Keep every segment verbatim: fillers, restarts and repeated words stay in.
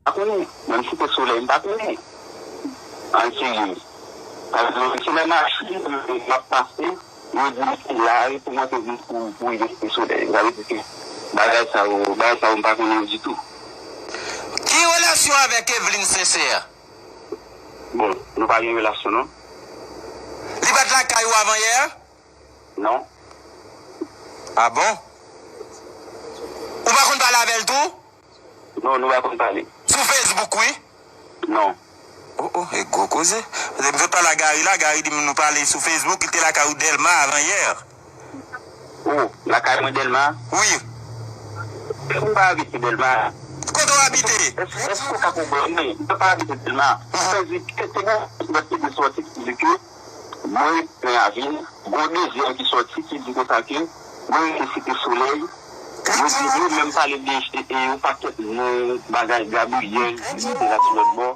pa konnen. Menm Site Solèy, m pa konnen. An serye. Paske se nan machin, m ap pase, yo di m se la, e pou mwen te vin pou, pou rive Site Solèy. Sa vle di ke bagay sa yo, bagay sa yo, m pa konnen yo ditou. Ki relasyon avèk Eveline Sincère? Bon, nou pa gen relasyon, non. Li pa t lakay ou avan yè? Non. Ah bon? Ou pa konn pale avè l tou? Non, nou pa konn pale. Sou Facebook, wi? Non. Oh, oh, e gwo koze. Paske m sot pale a Gary la, Gary di m nou pale sou Facebook, li te lakay ou Dèlma avan yè. Oh, lakay mwen Dèlma? Wi. Mwen pa abite Dèlma. Kote w abite? Èske, èske w ka konprann mwen? Mwen pa abite Dèlma. Mhm. Sa di ke se bon, mwen te soti ki di ke mwen rete nan ravin, gon dezyèm ki soti ki di konsa ke mwen rete Site Solèy. Yo di, yo menm pale de, e, e, yon pakèt non, bagay Gabriyèl, ki rete la sou lòt bò.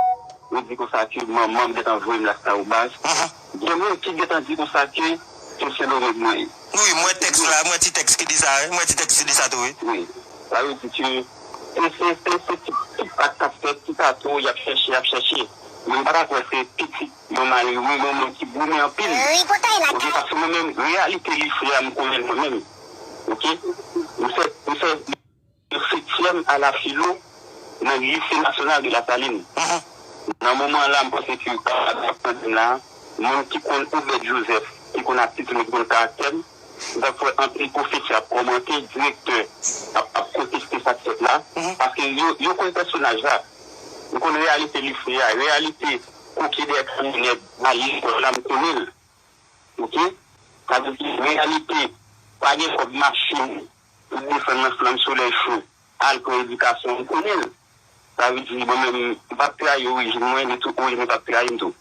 Yo di konsa ke manman m gentan voye m Las Kawoubas. Mhm. Gen moun ki gentan di konsa ke se Sendomeng mwen ye. Wi, m wè tèks la, m wè ti tèks ki di sa, wi. M wè ti tèks ki di sa tou, wi. Wi. Sa vle di ke se, se, se, se ti, ti pat k ap fèt, ti tato, y ap chèche, y ap chèche. Men m pa ta kwè se pitit yon malere, yon moun ki goumen anpil. Oke, paske mwen menm, reyalite lise a, m konnen l mwen menm. Oke? M fè, m fè setyèm a la filo nan Lise Nasyonal de Lasalin. Mhm. Nan moman la, m panse ke w kapab ap tande m la, moun ki konn Obed Joseph, ki konn atitid mwen, ki konn karaktè m, m t ap wè anpil pwofesè ap kòmante, direktè ap, ap konteste sa k fèt la, mhm, paske yo, yo konn pèsonaj la. M konn reyalite lise a, reyalite koke dèyè kamyonèt, al lekòl la, m konnen l. Oke? Sa vle di, reyalite, pa gen kòb machin pou desann nan flanm solèy cho, al pran edikasyon, m konnen l. Sa vle di, mwen menm, m p ap trayi orijin mwen, ni tou orijin mwen p ap trayi m tou.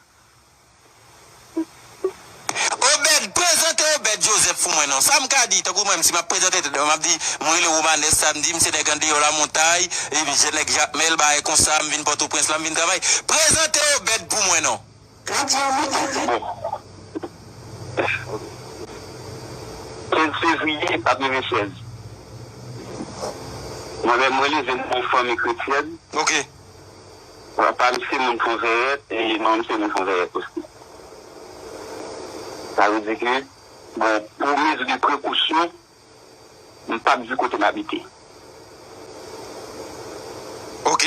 Obed, prezante Obed Joseph pou mwen non. Sa m ka di, tankou mwen, si m ap prezante tèt mwen, m ap di, mwen rele Romanes Samedi, m se nèg andeyò Lamontay, epi jèn nèg Jakmèl, bagay konsa, m vin Pòtoprens la, m vin travay. Prezante Obed pou mwen non. Bon. Kenz fevriye katrevennsèz. Mwen menm, mwen leve nan yon fanmi kretyèn. Ok. Papa m se moun Fonvèrèt e manman m se moun Fonvèrèt osi. Sa vle di ke, bon, pou mezi de prekosyon, m p ap di kote m abite. Ok.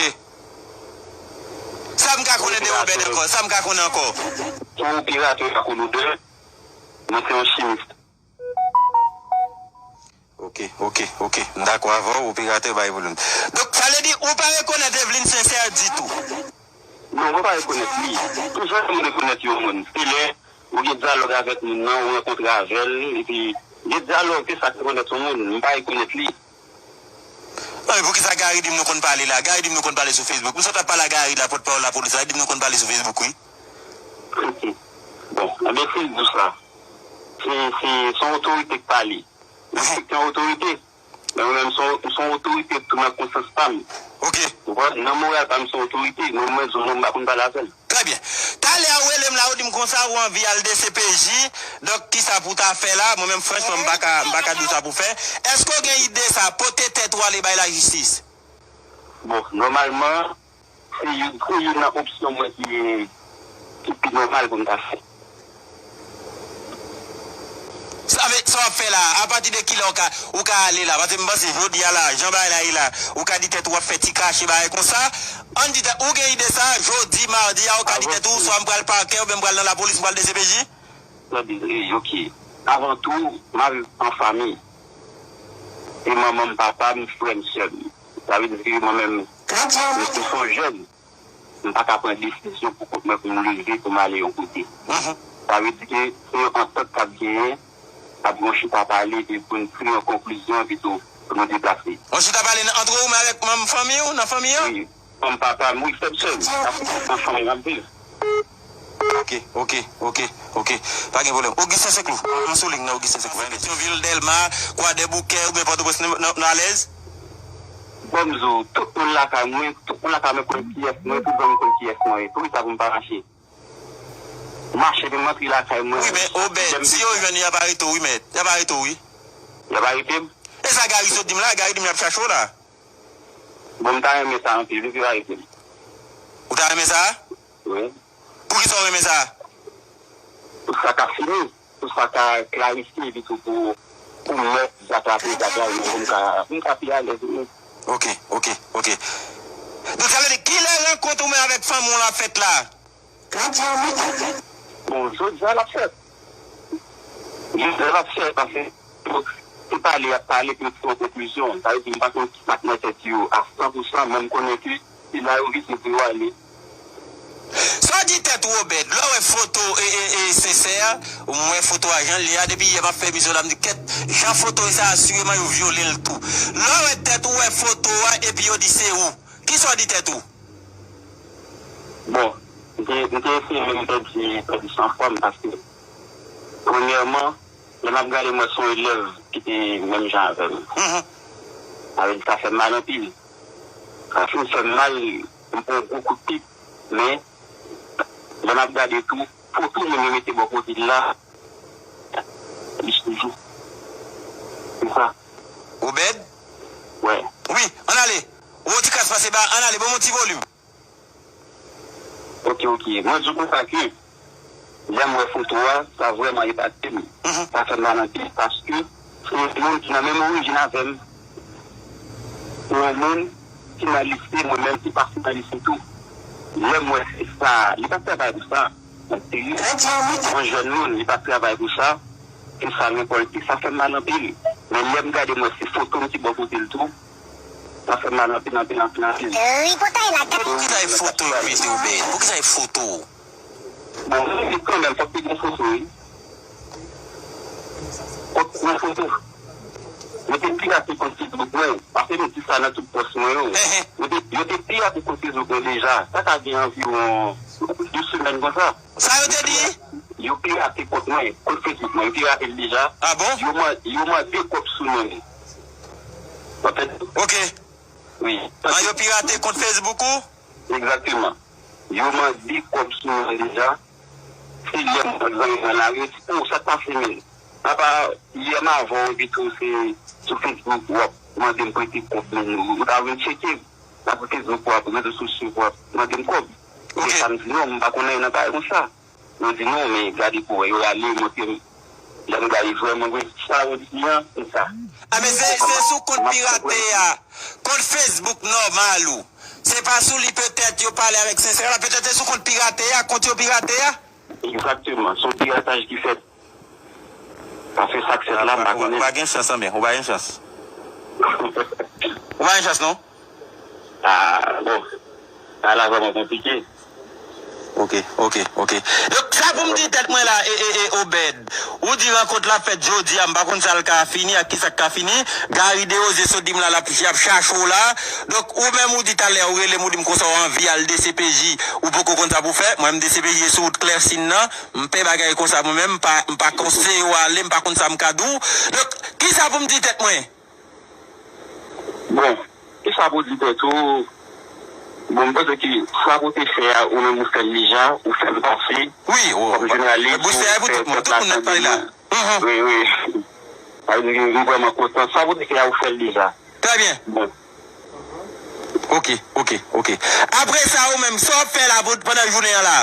Sa m ka konnen de Obed ankò? Sa m ka konnen ankò? Se yon operatè lakolodè, mwen se yon chimis. Ok, ok, ok. M dakò avè w, operatè bay pwoblèm. Donk, sa vle di, ou pa rekonèt Eveline Sincère ditou? Non, mwen pa rekonèt li. Ki jan pou m rekonèt yon moun? Se lè ou gen dyalòg avèk moun nan, ou rankontre avè l, epi gen dyalòg, se sa k rekonèt yon moun. M pa rekonèt li. Non, men poukisa Gary di m nou konn pale la? Gary di m nou konn pale sou Facebook. M sot ap pale a Gary la, pòtpawòl lapolis la, li di m nou konn pale sou Facebook, wi. Ok. Bon, enben, si l di w sa, se, se, se yon otorite k pale. Respekte yon otorite. Men mwen menm, se yon, se yon otorite tou nan konsyans pa m. Ok. Ou konprann? Nan moral pa m, se yon otorite. Men mwen, mwen, mwen pa konn pale avè l. Trè byen. Talè a ou rele m la, ou di m konsa, ou anvi al D C P J. Donk, kisa pou w ta fè la? Mwen menm, franchman, m pa ka, m pa ka di w sa pou w fè. Èske w gen ide sa, pote tèt ou ale bay lajistis? Bon, nòmalman, se youn, se youn nan opsyon mwen ki, ki pi nòmal pou m ta fè. Sa vle, sa w ap fè la, apati de kilè w ka, ou ka ale la? Paske m panse jodi a la, jan bagay la ye la, ou ka di tèt ou w ap fè ti krache bagay konsa. Ann di tèt, ou gen ide sa, jodi, madi a, ou ka di tèt ou, swa m pral pakè, oubyen m pral nan lapolis, m pral D C P J? Tande, e, ok. Avan tou, m ap viv an fanmi. E manman m, papa m, frè m, sè m. Sa vle di ke mwen menm, mwen se yon jèn. M pa ka pran desizyon pou kont mwen pou m leve, pou m ale yon kote. Mhm. Sa vle di ke se yon antant k ap genyen, k ap gen yon chita pale, epi pou n tire yon konklizyon, epi tou, pou nou deplase. Yon chita pale nan, antre ou menm avèk manm fanmi w, nan fanmi an? Wi. Fanm papa m, wi, frè m, sè m. Ap, ansanm n ap viv. Ok, ok, ok, ok. Pa gen pwoblèm. Augustin Seklou, m sou liy nan Augustin Seklou. Petyonvil, Dèlma, Kwadèboukè, oubyen Pòtoprens, nou, nou, nou alèz? Bon, m di w, tout moun lakay mwen, tout moun lakay mwen konn kiyès mwen, tout zanmi m konn kiyès mwen ye. Poukisa pou m pa mache? M mache, epi m antre lakay mwen. Wi, men Obed, si yo jwenn ou, y ap arete w, wi, mèt. Y ap arete w, wi. Y ap arete m? E sa Gary sot di m la, Gary di m y ap chache w la. Bon, m ta renmen sa anpil, wi, ki va rete m. Ou ta renmen sa? Wi. Poukisa w renmen sa? Pou sa ka fini, pou sa ka klarifye epi tou pou, pou mèt zak la, pou zak la, pou m ka, pou m ka pi alèz wi. Ok, ok, ok. Donk, sa vle di, kilè rankont ou menm avèk fanmi w la fèt la? Bon, jodi a l ap fèt. Jodi a l ap fèt, paske se pale y ap pale pou yo tire yon konklizyon. Sa vle di, m pa konn ki sa k nan tèt yo a san pou san, men m konnen ke se la yo vizye pou yo ale. Sa w di tèt ou, Obed? Lè w wè foto e, e, e, Sensè, m wè foto a jan l ye a, depi yè m ap fè emisyon la, m di, kèt, jan foto e sa, asireman yo vyole l tou. Lè w wè tèt ou, wè foto a, epi yo di se ou. Kisa w di tèt ou? Bon, m te, m te eseye menm pèdi, pèdi sanfwa m, paske, premyèman, lè m ap gade, m wè se yon elèv ki te menm jan avè m. Mhm. Sa vle di, sa fè m mal anpil. Sa fin fè m mal, m pran yon gwo kout pik, men, lè m ap gade tou, foto moun yo mete bò kote l la, li toujou. Se sa. Obed? Wè. Wi, ann ale. Ou ti kras pase ba, ann ale, ban m yon ti volim. Ok, ok. Mwen di w konsa ke, lè m wè foto a, sa vrèman epate m. Mhm. Sa fè m mal anpil, paske se yon moun ki nan menm orijin avè m. Se yon moun ki nan lise, mwen menm ki pase nan lise tou. Lè m wè se sa, li pa t travay pou sa. Yon jèn moun, li pa t travay pou sa. Se sa l rekòlte, sa fè m mal anpil. Men lè m gade, m wè se foto m ki bò kote l tou. Sa fè m mal anpil, anpil, anpil, anpil. Poukisa e foto yo mete w, Ben? Poukisa e foto? Bon, mwen di kanmenm, fòk te gen foto, wi. Fòk te gen foto. Yo te pirate kont Facebook mwen, paske m di sa nan tout pòs mwen yo. Yo te, yo te pirate kont Facebook mwen deja. Sa ka gen anviwon de semèn konsa. Sa yo te di? Yo pirate kont mwen, kont Facebook mwen, yo pirate l deja. Ah bon? Yo man-, yo mande kòb sou non m. Anfèt, ok. Wi. Ah, yo pirate kont Facebook ou? Egzakteman. Yo mande kòb sou non m deja. Se lè m wè zanmi mwen la, yo di, "Oh, sa k pase, menm?" Apa, yè m avè w, epi tou, se sou Facebook w ap mande m prete kòb, menm ou ta vin tcheke m. Nan Facebook w ap, rezo sosyo w ap mande m kòb. Ok. Se sa m di, non, m pa konn anyen nan bagay konsa. Yo di, non, men gade pou wè, yo rale, yo montre m. Lè m gade vrèman vre, sa yo di an, se sa. Ah, men se, se sou kont pirate a, kont Facebook nòmal ou. Se pa sou li petèt yo pale avèk Sensè la, petèt se sou kont pirate a, kont yo pirate a. Egzakteman, se yon pirataj ki fèt. Paske sa k fèt la, m pa konnen. Ou pa gen chans, anben, ou pa gen chans. Ou pa gen chans, non? Ah, bon. Sa la vrèman konplike. Ok, ok, ok. Donk, sa pou m di tèt mwen la, e, e, e, Obed. Ou di rankont la fèt jodi a, m pa konn sa l ka fini ak kisa k ka fini. Gary Desrosiers sot di m la, l ap, y ap chache w la. Donk, ou menm ou di talè, ou rele m, ou di m konsa w anvi al D C P J, ou poko konn sa pou fè. Mwen menm D C P J se sou wout Klèsin nan. M pè bagay konsa mwen menm, m pa, m pa konseye w ale, m pa konn sa m ka di w. Donk, kisa pou m di tèt mwen? Bon, kisa pou di tèt ou? Bon, m panse ke sa pou te fè a, ou menm ou fè l deja, ou fè l pase. Wi, kòm jounalis, bous fè a pou tout moun, tout moun nan pale la. Mhm. Wi, wi. Sa vle di, m vrèman kontan. Sa pou te fè a, ou fè l deja. Trè byen. Bon. Ok, ok, ok. Apre sa, ou menm, sa w ap fè la pou, pandan jounen an la?